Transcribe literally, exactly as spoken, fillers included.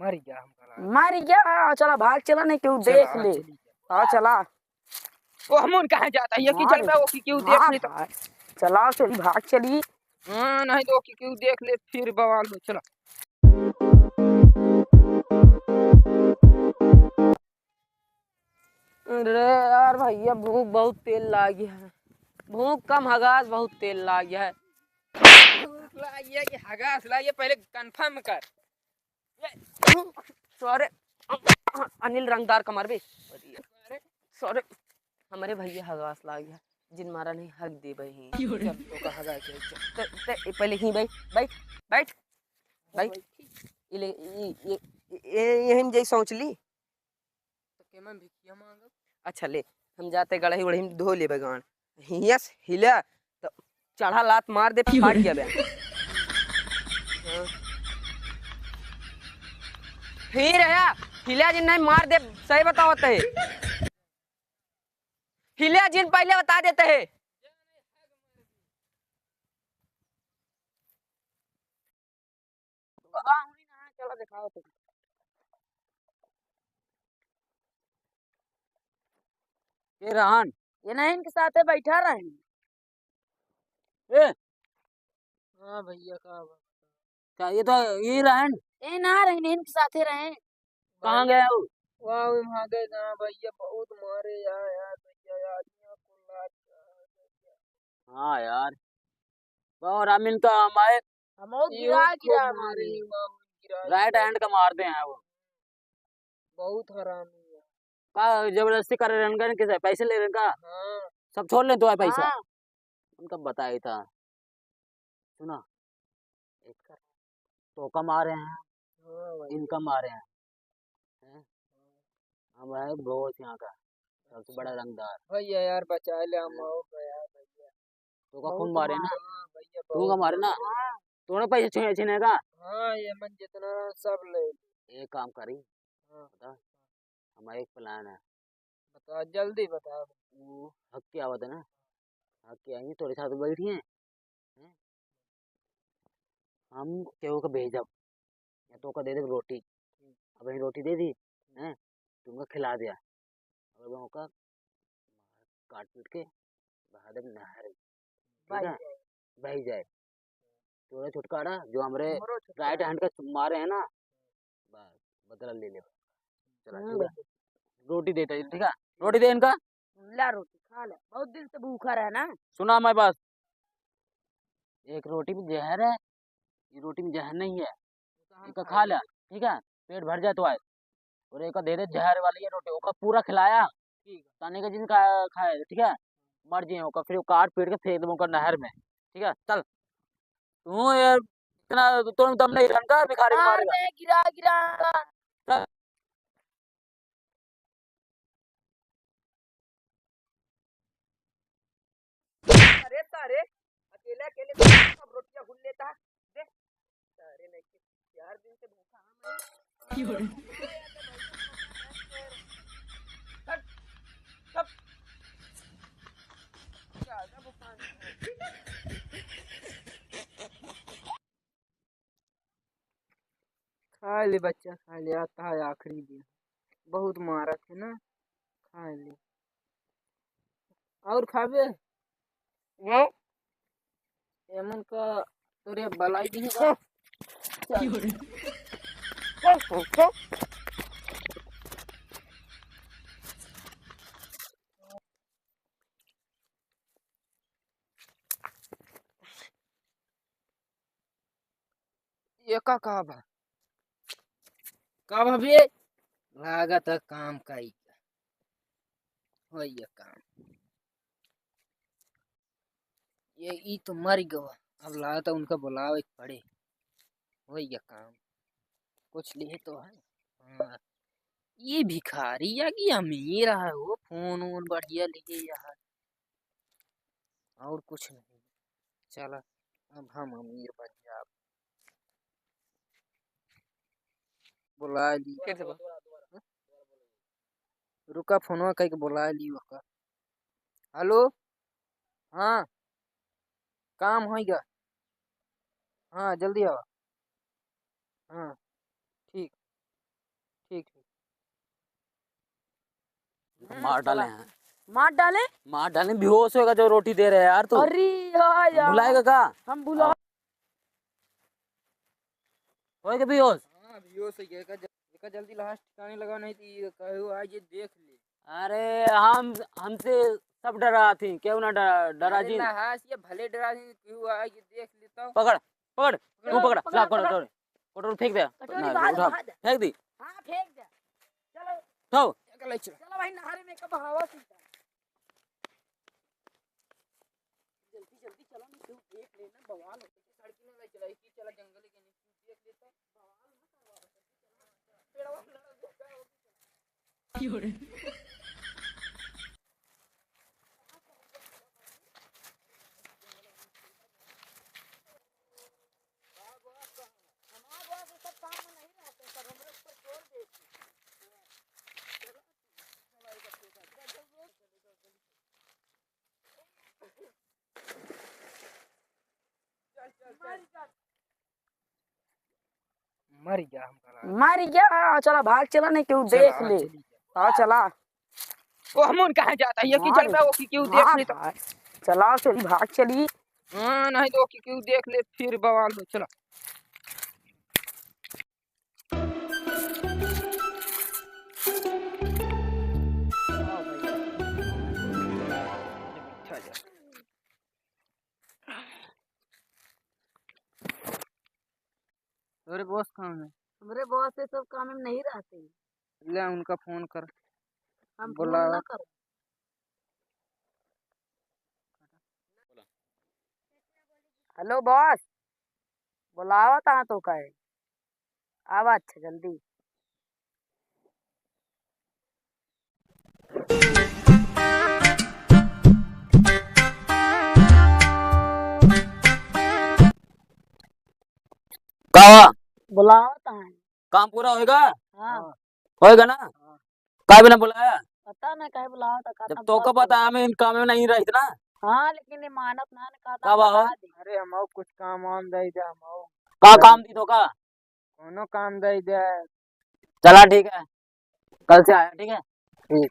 मर गया हमका लगा। मर गया, चला भाग चला, नहीं केहू चला, देख ले। चली जा। हाँ, चला। ओ, हमन कहाँ जाता है? ये की मार, चल रहा है, वो की केहू देख मार ले तो। भाई। चला, चली, भाग चली। हाँ, नहीं तो वो की केहू देख ले, फिर बवाल हो, चला। अरे यार भैया, भूख बहुत तेज लागी है। भूख कम, हगास बहुत तेज लागी है। भूख लागी है कि हगास लागी है, पहले confirm कर। ये, सारे अनिल रंगदार कमर बे। सारे हमरे भैया हगास लागी है, जिन मारा नहीं हग देबे ही। क्यों रे? जब तो का हगा के, ते, ते, पहले ही बैठ, बैठ, बैठ, बैठ। इले, ई, ये, ये, यही में जई सोच ली। तो केमन भिखिया मांगब? अच्छा ले, हम जाते गड़ही वड़ही में धो लेबे गान। हियस हिला तो चढ़ा लात मार दे, फाट गया बे। हाँ। फिर है, हिला जिन नहीं मार दे, सही बताओ ते। हिला जिन पहले बता देते हैं। वाह, हुई ना, चला दिखाओ तुम। ये रहन। ये ना इनके साथे बैठा रहन। ए। हाँ भैया, का बात? का ये तो ये रहन? ए ना रहन, इनके साथे रहन। कहाँ गए हो? वाह, वहाँ गए ना भैया, बहुत मारे यार, यार भैया, यार, यहाँ को लात। हाँ यार, और हम इनका हमारे हमहू यूं गिरा, खूब गिरा मारे। मारे, यूं गिरा, right गिरा। Hand का मारते हैं वो। बहुत हरामी है। का जबरदस्ती करे रहन गए, किसे पैसे ले रहन का? हाँ। सब छोड़ ले तो है पैसा। हाँ। उनका बताई था। सुना? एक तोका मारे हैं, हाँ भाई। इनका मारे हैं। हैं? हम है भोज यहाँ का सबसे बड़ा रंगदार। भैया यार, बचा ले, हम हम्म। आओ यार भैया। तोका बहुत खून मारे ना? मारे हैं भैया, तोका बहुत मारे ना? मारे। हाँ। तोने पैसे छीने, छीने का? हाँ, ये मन जितना सब ले। एक काम करी, हाँ। बता, हमारा एक plan है। बता, जल्दी बता। वो हक के आवत है ना, हक के आई, तोरे साथ बैठी हैं, हैं? हम केहू के भेजब, या तो का दे देब रोटी, अब यही रोटी दे दी, हैं? तुमका खिला दिया, अब ओका काट पीट के बहा देब नहर, ठीक बही है? जाए। बही जाए। तोरे छुटकारा, जो हमरे हमरो छुटकारा। Right hand का मारे हैं ना, बस, बदला ले ले। चला, हम्म, ठीक है? बदला। रोटी देता है, ठीक है? रोटी दे इनका। ला रोटी खा ले, बहुत दिन से भूखा रहे ना। सुना मैं बस, एक रोटी में जहर है, ये रोटी में जहर नहीं है, तो हम इनका खा खा ले, लेंगे। ठीक है? पेट भर जाए तो आए। और एक दे दे जहर वाली ये रोटी, ओका पूरा खिलाया। ठीक है। तने के जिन खा-, खाए, ठीक है? मर जिए ओका, फिर काट पीट के फेंक देबो ओका नहर में, ठीक है? चल। तू यार, इतना तो तुम दम नहीं रहन का, भिखारी मार मारेगा। दे, गिरा, गिरा। चल। अरे सारे, अकेले अकेले सब रोटियां हुल लेता है। दे। सारे नहीं के चार दिन से भूखा हूँ मैं। क्यों रे? हट, हट। ज्यादा भूखा है। खाए ले बच्चा, खाए ले, आता है आखिरी दिन, बहुत मारत है ना, खाए ले। और खाबे? नहीं। एमन का तोरे बलाई दी का? चल। ये का, का बा? का बा बे? लागत है काम का ही। हो ये काम। ये ई तो मर गवा। अब लागत है उनका बुलावे के पड़े। हो ये काम। कुछ लिए तो है। हाँ। ये भिखारी या कि अमीर है, वो फोन वोन बढ़िया लिए है। और कुछ नहीं। चला, अब हम अमीर बन जाब। बुला ली। कैसे बा? रुका, फोनवा कइके बुला ली ओका। हेलो, हाँ, काम होइगा। हाँ, जल्दी आवा। हाँ, ठीक। मार डाले हैं। मार डाले? मार डाले, बेहोश होएगा जो रोटी दे रहे हैं यार तू। अरे यार, यार। भुलाएगा का? हम भुला हाँ। होएगा बेहोश? हाँ, बेहोश हो गया। एका ज-, एका जल्दी लाश ठिकाने लगाओ, नहीं तो ये कहो आज ये देख ले। अरे हम, हमसे सब डरा थी, क्यों ना डरा, डरा अरे जी। लाश ये भले डरा थी, क्यों आज ये देख लेता हूँ। पकड़, पकड़, तू पकड़, पकड़, ला, पकड़, पकड़। कटोरी, कटोरी फेंक दे। कटोरी ना, बाहर, उठा, बाहर दे। फेंक दी। हाँ, फेंक दे। चलो। उठाओ। चलो भाई, नहर में कब हवा सीधा। जल्दी, जल्दी चलो, नहीं क्यों देख लेना, बवाल हो। सड़की में चला, इसी चला जंगल के नीचे देख लेता। बवाल मत करवा। पेड़वा लड़ा दो, क्या हो गया? मर गया हमका लगा। मर गया, हाँ, चला भाग चला, नहीं क्यों चला, देख हाँ, ले। चली जा। हाँ, चला। ओ, हमन कहाँ जाता है? ये हाँ कीचड़ रे। में वो कि क्यों देख हाँ ले तो। भाई, चला, चली, भाग चली। हाँ, नहीं तो वो कि क्यों देख ले, फिर बवाल हो, चला। तोरे बॉस कहाँ है? हमरे बॉस ये सब काम में नहीं रहते। ले उनका फोन कर। हम फोन बुलावा। ना करो। हेलो बॉस, बुलावा था तो कहे। आवा अच्छा जल्दी। का हुआ? बुलावा था। काम पूरा होएगा? हाँ। होएगा ना? हाँ। काय बिना बुलाया? पता ना काहे बुलावा था, का जब तब तोका बात पता है, हमें इन काम में नहीं रहित ना। हाँ, लेकिन ये मानत ना, ना का का बा हो? बता दे। अरे, हम कुछ काम वाम दे दे, हम का काम दी तोका? कोनो काम दे दे। चला, ठीक है, कल से आया, ठीक है? ठीक।